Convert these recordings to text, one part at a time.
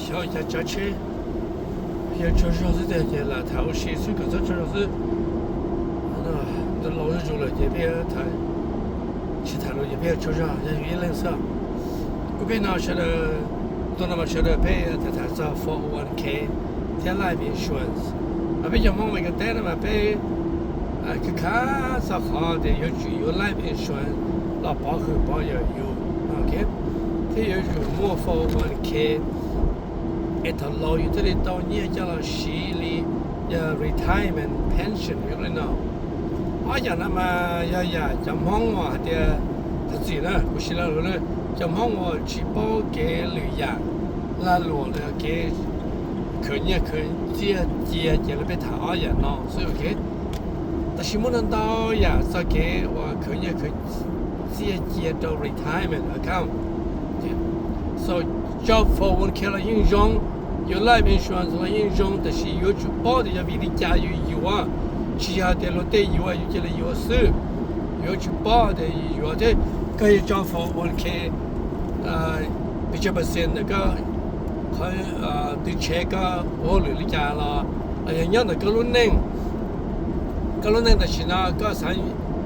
Xyov cas tsav tsheb yog tsaug zog xwb tiag ces lam tham ua si xwb kom txhob tsaug zog xwb. Ntu laus zuj zus lawm ces peb tham, tsis tham lus ces peb yuav tsaug zog yog yus ib leeg xwb. Kuv peb no sawv daws, ntu no mas sawv daws peb tham tham txog four oh one k thiab life insurance. Mas peb cov Hmoob Amelikas teb no mas peb khwv khav txog qhov tias yuav tsum yuav life insurance los pov hwm pov yawm yus, thiab yuav tsum muaj four oh one k. Es thaum laus yus thiaj li tau nyiaj coj los siv li yog retirement pension li no. Ob yam no mas yog yam cov Hmoob uas hais tias, thov txim na kuv siv lo lus, cov Hmoob uas tsis paub kev lwm yam lag luam los kev khwv nyiaj khwv txiaj cia ces lawv peb tham ob yam no xwb. Tam sim muaj ntau ntau yam txog kev uas khwv nyiaj khwv txiaj cia rau retirement account. So, cov four oh one k los yeej zoo, yuav life insurance los yeej zoo, tab sis yuav tsum paub tias yog vim li cas yus yuav, tsis yog tias luag tej yuav yus cia li yuav xwb. Yuav tsum paub tias yus yuav thiab koj yuav cov four oh one k pes tsawg percent ntawm koj qhov twv tsheb koj ua hauj lwm li cas los, los yog nyob ntawm koj lub neej, koj lub neej tam sim no koj xav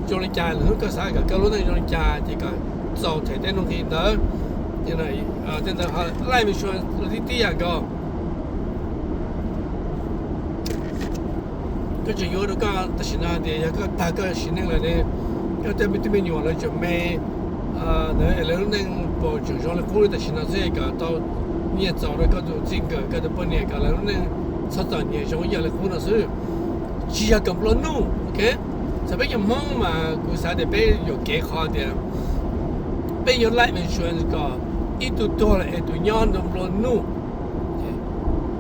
zoo li cas, lwm hnub koj xav kom koj lub neej zoo li cas ces kom txaus them tej nuj nqi ntawd. Tej ntawd life insurance los tib tib yam nkaus. Koj tseem yuav rau koj tam sim no tias yog koj tag koj sim neej lawm ne, koj tej me tub me nyuam lawv tseem me, ntawd es lawv lub neej puas tseem zoo li qub li tam sim no xwb kom tau nyiaj txaus rau koj tus txij nkawm koj tus poj niam kom lawv lub neej txhob txom nyem zoo ib yam li qub no xwb. Tsis yog kom nplua nuj, ok. Txawm peb cov Hmoob mas kuv xav tias peb yuam kev qhov tias peb yuav life insurance kom ib tug tuag lawm es tus nyob nrog nplua nuj.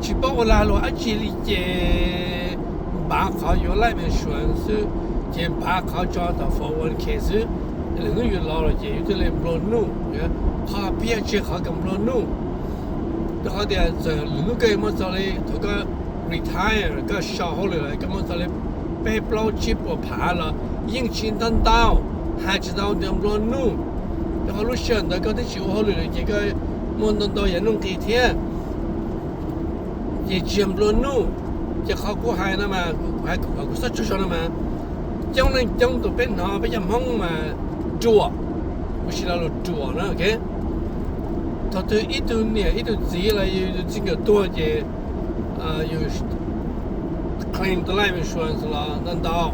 Tsis paub ua lag luag dab tsi li ces npav qhov yuav life insurance xwb, ces npav qhov tso tom four oh one k xwb. Lwm hnub yus laus lawm ces yus thiaj li nplua nuj. Qhov pib tseg qhov kom nplua nuj, rau qhov tias txawm lwm hnub koj yuav muaj txog li thaum koj retire koj so hauj lwm lawm koj muaj txog li peb plaub tsib puas phav los yeej tsis ntau ntau, hais tsis tau tias nplua nuj. Rau qhov lub sij hawm ntawd koj twb tsis ua hauj lwm lawm ces koj muaj ntau ntau yam nuj nqis thiab. Ces tsis yog nplua nuj. Ces qhov kuv hais no mas kuv hais kuv xav tsaug zog no mas coob leej coob tus peb hnov peb cov Hmoob mas ruam, kuv siv lo lus ruam na, ok. Thaum twg ib tug niam ib tug txiv los yus tus txij nkawm tuag ces yus claim tus life insurance los ntau ntau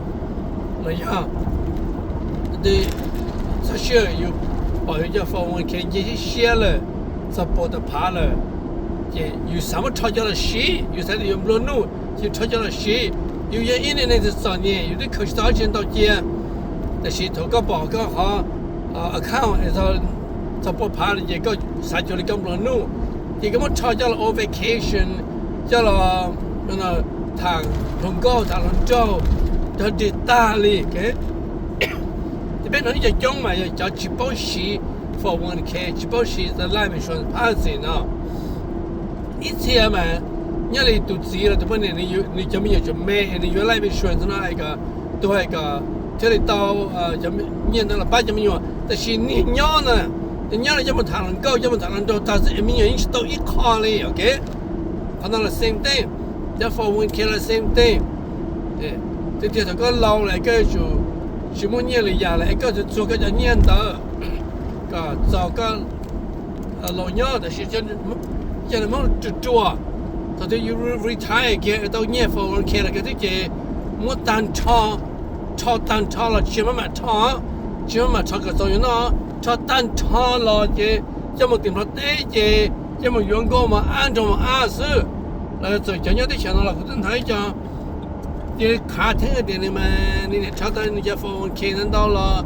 los yog twb txog sij hawm yus pom yus cov four oh one k nce siab siab lawm, txog pua tawm phav lawm, ces yus xav muab rho cov los siv, yus xav tias yus nplua nuj ces yus rho cov los siv. Yus yog ib niag neeg txom txom nyem, yus twb khaws tsis tau dab tsi ntau cia, tab sis thaum koj pom koj qhov account txog pua phav lawm ces koj xav cuag li koj nplua nuj, ces koj muab rho coj los ua vacation, coj los tham hluas nkauj tham hluas nraug, rog dig tag li. Ces peb hnov ib co coob mas yog cov tsis paub siv four oh one k, tsis paub siv life insurance policy no. Ib txhia mas nyob li tus txiv los tus poj niam nws cov me nyuam tseem me es nws yuav life insurance no es kom tuag es kom thiaj li tau nyiaj ntawd los pab cov me nyuam, tab sis niag nyob na, nws nyob los coj mus tham hluas nkauj coj mus tham hluas nraug tag xwb es me nyuam yeej tsis tau ib qho li, ok. Qhov no los same thing, cov four oh one k los same thing. Tiag tiag thaum koj laus lawm koj yuav tsum tsis muaj nyiaj li yam lawm es koj tsuas txuag koj cov nyiaj ntawd kom txaus koj laus nyob, tab sis cov Hmoob ruam ruam, thaum twg yus retire kiag tau nyiaj four oh one k los kawg twb ces muab tag nrho, rho tag nrho los tsis maj mam rho, tsis maj mam rho kom txaus yus noj, rho tag nrho los ces coj mus tim Nplog teb ces coj mus yuav nkauj mos ab nraug mos ab xwb. Los txawm cov nyob teb chaws no los kuv twb hnov ib co cia li khav theeb tias nws mas nws niam rho tau nws cov four oh one k ntau ntau los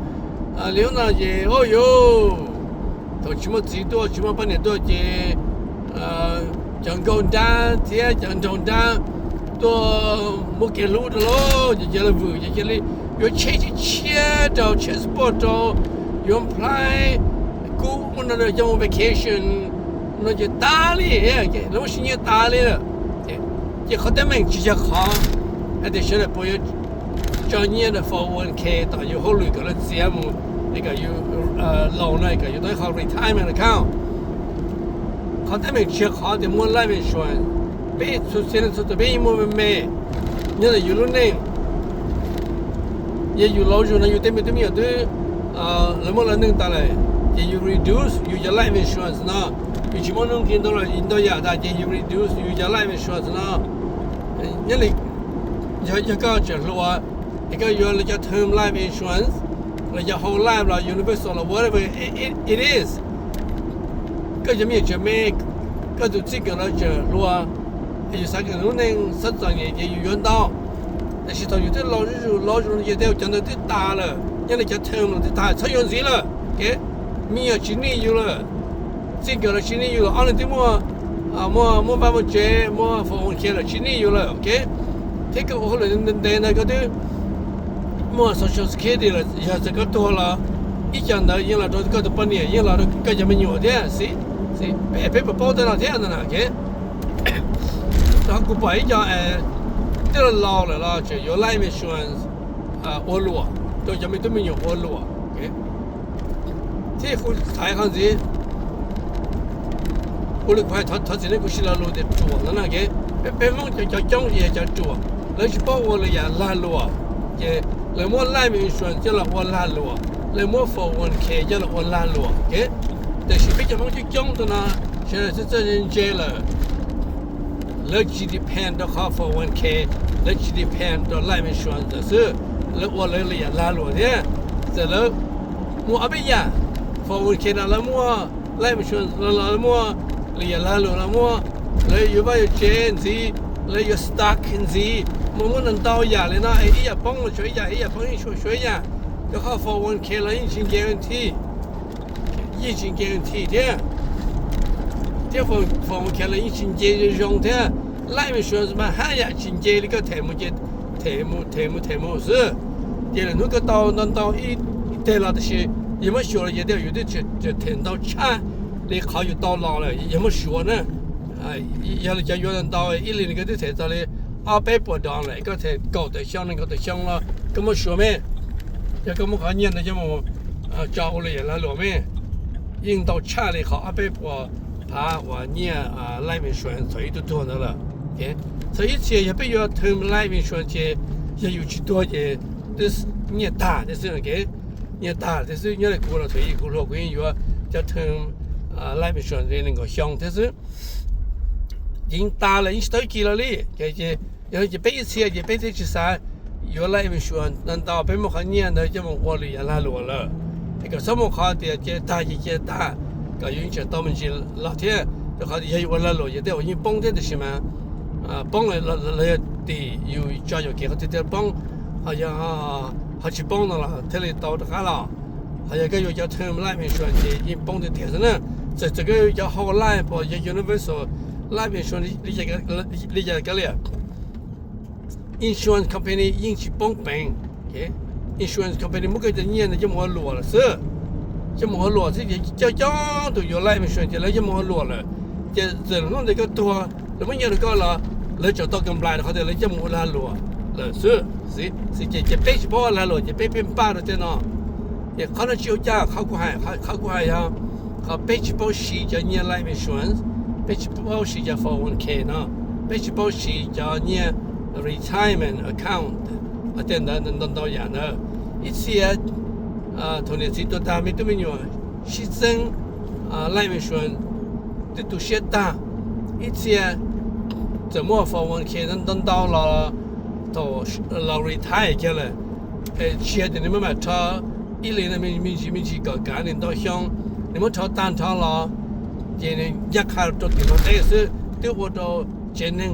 li ub no ces ua yus thaum tsis muaj txiv tuaj tsis muaj poj niam tuaj ces cov nkauj nrab thiab cov nraug nrab tuaj muab kev hlub rau lawm ces cia li vwm ces cia li yuav tsheb tshiab tshiab rau, tsheb sport rau, yuav nplhaib kub no coj mus vacation no ces tas li, lawv muab siv nyiaj tas li lawm. Ces qhov teeb meem tsis yog qhov hais tias sawv daws puas yuav tso nyiaj rau four oh one k tom yus hauj lwm kom lawv txiav mus es kom yus laus no kom yus tau ib qho retirement account. Qhov teeb meem tsis yog qhov tias muaj life insurance, peb txhua txhia txhua tus peb yeej muaj me me nyob ntawm yus lub neej. Yog yus laus zus no yus tej me tub me nyuam twb, lawv muaj lawv neej tas lawm, ces yus reduce yus cov life insurance no. Yus tsis muaj nuj nqi ntau lawm ntau yam tas ces yus reduce yus cov life insurance no. Nyob li yog koj tseem hluas, es koj yuav lawv cov term life insurance, lawv cov whole life los universal los whatever it is, koj cov me nyuam tseem me, koj tus txij nkawm lawv tseem hluas, es yus xav kom lub neej xab txom nyem ces yus yuav ntau. Tab sis thaum yus twb laus zuj zus laus zus no ces tej cov ntawd twb tas lawm, nyob li cov term los twb tas, txhob yuav ntxiv lawm. Me nyuam tsis nij yus lawm, txij nkawm lawv tsis nij yus lawm, ob leeg twb muaj, muaj, muaj vaj muaj tsev, muaj four one k lawm tsis nij yus lawm, ok. Thiab koj ua hauj lwm ntev ntawd koj twb muaj social security lawm, yog txawm koj tuag los ib co ntawd yeej los rau koj tus poj niam, yeej los rau koj cov me nyuam thiab. Peb puas paub tej no thiab ntawd na, ok. Rau qhov kuv pom ib co twb los laus lawm los tseem yuav life insurance ua luam rau cov me tub me nyuam ua luam. Thiab kuv thaiv qhov ntxiv, kuv li kuv hais thov txim ne, kuv siv lo lus tias ruam no na, ok. Peb Hmoob cov coob ces yog cov ruam, lawv tsis paub ua lwm yam lag luam, ces lawv muab life insurance coj los ua lag luam, lawv muab four one k coj los ua lag luam, ok. Tiam sis peb cov Hmoob coob coob tus no, sawv daws txawj txawj ntse ntse lawm, lawv tsis depend rau qhov four one k, lawv tsis depend rau life insurance ntawd xwb, lawv ua lawv li yam lag luam thiab. Txawm lawv muaj ob peb yam, four one k no lawv muaj, life insurance no lawv muaj, li yam lag luam lawv muaj, lawv yuav vaj yuav tsev ntxiv, lawv yuav stock ntxiv, muaj muab ntau ntau yam li no es ib yam poob los tshuav ib yam, ib yam poob yeej tshuav tshuav ib yam. Rau qhov four one k los yeej tsis guarantee, yeej tsis guarantee thiab. Thiab four one k los yeej tsis nce zoo zoo thiab. Life insurance mas haj yam tsis nce li, koj them mus ces them mus them mus them mus xwb. Ces lwm hnub koj tau ntau ntau ib teg los tab sis yog muab xyuas los ces tej zaum yus twb them ntau tshaj li qhov yus tau los lawm yog muab xyuas na. Yog li cov yuav ntau ntau ib lim no koj twb them txog li ob peb puas dollar lawm, koj them kaum tawm xyoo nees nkaum tawm xyoo los koj muab xyuas me, yog koj muab qhov nyiaj ntawd coj mus tso ua li yam lag luam me, yeej ntau tshaj li qhov ob peb puas phav uas nyiaj life insurance thaum ib tug tuag ntawd lawm. Txog ib txhia yog peb yuav term life insurance ces yog yus tsis tuag ces twb nyiaj tag thiab xwb, nyiaj tag thiab xwb. Nyob li kuv los thaum ub kuv hluas kuv yeej yuav cov term life insurance li nees nkaum xyoo thiab xwb. Ces yeej tas lawm, yeej tsis tau ib kis los li. Yog ces peb ib txhia ces peb thiaj tsis xav yuav life insurance ntau ntau, peb muab qhov nyiaj ntawd coj mus ua lwm yam lag luam lawm. Es kom txhob muaj qhov tias cia tag ces cia tag, kom yus yeej tseem tau me ntsis los thiab. Rau qhov yog yus ua lag luam ces tej zaum yeej poob thiab, tiam sis mas poob los yog tim yus tso yuam kev qhov twg thiaj poob, ho yog ho tsis poob no los thiaj li tau rov qab los. Ho yog koj yuav cov term life insurance ces yeej poob tiag tiag xwb na. Txawm txawm koj yuav cov whole life los yog universal life insurance li cas kav liam, insurance company yeej tsis poob peev. Insurance company muab koj cov nyiaj ntawd coj mus ua luam lawm xwb. Coj mus ua luam xwb ces coob coob tus yuav life insurance ces lawv coj mus ua luam lawm. Ces txawm lwm hnub ntawd koj tuag, lawv muab nyiaj rau koj los lawv tseem tau comply rau qhov tias lawv coj mus ua lag luam lawm xwb. Ces peb tsis paub ua lag luam ces peb pheej npaj rau tej no. Ces qhov no tsis ua cas, qhov kuv hais, qhov kuv hais yog qhov peb tsis paub siv cov nyiaj life insurance, peb tsis paub siv cov four one k no, peb tsis paub siv cov nyiaj retirement account, tej ntawd ntau ntau yam ntawd. Ib txhia thaum niam txiv tuag tag me tub me nyuam sib txeeb life insurance twb tu siab tag. Ib txhia txawm muaj four one k ntau ntau los thaum los retire kiag lawm, tsis hais tias nws muaj mam rho ib leeg no me ntsis me ntsis kom kav nws ntau xyoo, nws muab rho tag nrho los ces nws ncaj qha rau tim Nplog teb xwb, twb ua rau tsev neeg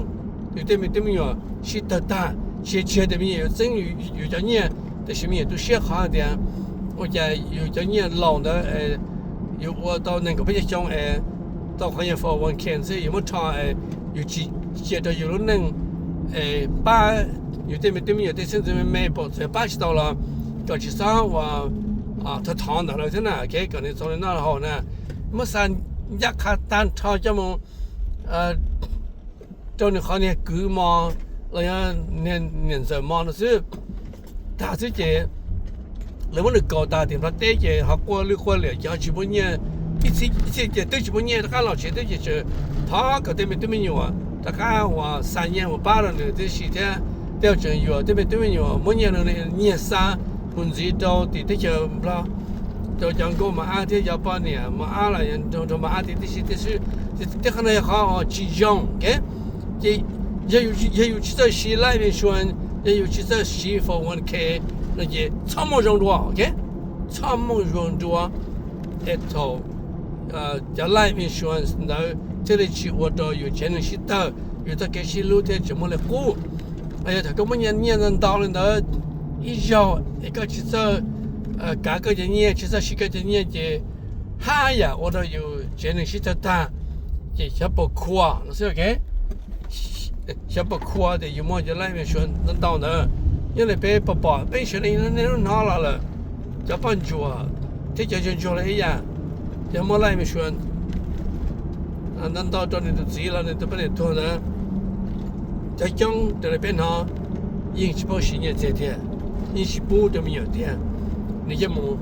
yus tej me tub me nyuam sib tawg tag. Tsis tsis hais tias me nyuam yuav txeeb yus cov nyiaj, tab sis me nyuam tu siab qhov hais tias ua cas yus cov nyiaj laus ntawd yus ua tau nees nkaum peb caug xyoo es tau qhov yog four one k xwb yus muab rho, yus tsis cia rau yus lub neej es pab yus tej me tub me nyuam tej xeeb ntxwv me me, pom txawm pab tsis tau los kom tsis txhob ua thov thov ntawd lawm thiab na, kom nws txhob li noj haus na. Muab xa ncaj qha tag nrho coj mus rau nws qhov niag kwv mos los yog niam ntxawm mos no xwb, tag xwb ces lawv muab nws kaus tas tim Nplog teb ces ho quaj lwj quaj liam ces ho tsis muaj nyiaj ib txhij ces twb tsis muaj nyiaj rov qab los tsev, twb ces thov kom tej me tub me nyuam rov qab uas xa nyiaj mus pab rau nws tib si thiab. Tej tseem yuam tej me tub me nyuam muab nyiaj rau nyiaj xa mus ntxiv rau tim teb chaws Nplog, rau cov nkauj mos ab thiab cov poj niam mos ab los rau mos ab tib si tib si. Tej qhov no yog qhov tsis zoo, ok. Ces yog yus tsis txawj siv life insurance, yog yus tsis txawj siv four one k no ces txhob muaj zoo dua, ok. Txhob muaj zoo dua. Es thaum cov life insurance ntawd thiaj li tsis ua rau yus tsev neeg sib tawg, yus txoj kev sib hlub thiaj tsis muaj li qub. Yog thaum koj muaj nyiaj ntau li ntawd ib zaug es koj tsis txawj kav koj cov nyiaj, tsis txawj siv koj cov nyiaj ces haj yam ua rau yus tsev neeg sib tawg tag. Ces xyov puas khuam no xwb, ok. Xyov puas khuam tias yus muaj cov life insurance ntau ntawd. Nyob li peb pom pom peb sawv daws nej lub hnov los lawm, cov poj ntsuam thiab cov ntsuag ntsuag los ib yam, yog muaj life insurance ntau ntau rau nws tus txiv los nws tus poj niam tuag ntawd, cov coob raws li peb hnov yeej tsis paub siv nyiaj txiag tiag, yeej tsis pub rau me nyuam tiag. Nws coj mus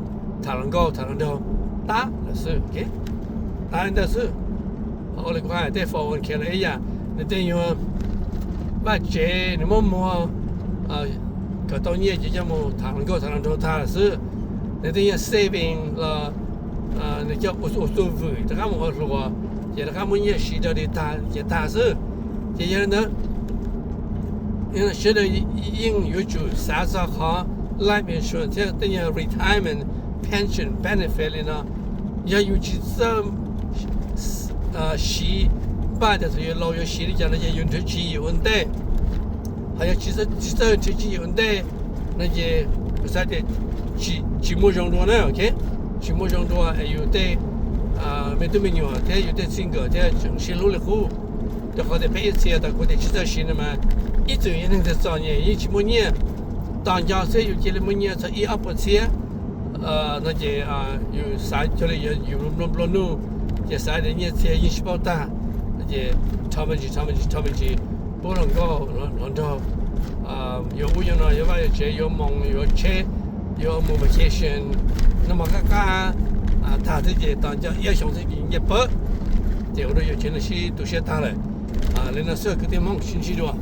tham hluas nkauj tham hluas nraug tas lawm xwb, tas li ntawd xwb. Ua li kuv hais tej four one k los ib yam, nws tej nyuag vaj tsev nws muab muag kom tau nyiaj ces coj mus tham hluas nkauj tham hluas nraug tag lawm xwb. Nws tej nyuag saving los nws coj ua tus vwm rov qab mus ua hluas, ces rov qab muab nyiaj siv rau li tag ces tag xwb. Ces yog li ntawd sawv daws yeej yuav tsum xav txog qhov life insurance thiab tej nyuag retirement pension benefit li no. Yog yus tsis txawj siv, npaj tias thaum yus laus yuav siv li cas no ces yus nrhiav tswv yim ua ntej. Ho yog tsis txawj nrhiav tswv yim ua ntej no ces kuv xav tias tsis muaj zoo dua na, ok. Tsis muaj zoo dua es yus tej me tub me nyuam thiab yus tej txij nkawm thiab tseem sib hlub li qub. Rau qhov tias peb ib txhia tau kuv tias tsis txawj siv no mas ib txwm yog neeg txom nyem yeej tsis muaj nyiaj, tos nco xwb yus cia li muaj nyiaj txog ib ob puas txhiab no ces yus xav cuag li yus nplua nplua nuj, ces xav tias nyiaj txiag yeej sib paub tag, ces rho me ntsis rho me ntsis rho me ntsis, pub hluas nkauj hluas nraug, yuav ub yuav no, yuav vaj yuav tsev, yuav moos yuav tsheb, yuav mus vacation, noj mov qab qab tag xwb ces tos nco ib ob xyoo xwb ces nyiaj pawg, ces ua rau yus tsev neeg sib tu siab tag lawm. Li no xwb kwv tij Hmoob, sib ntsib dua.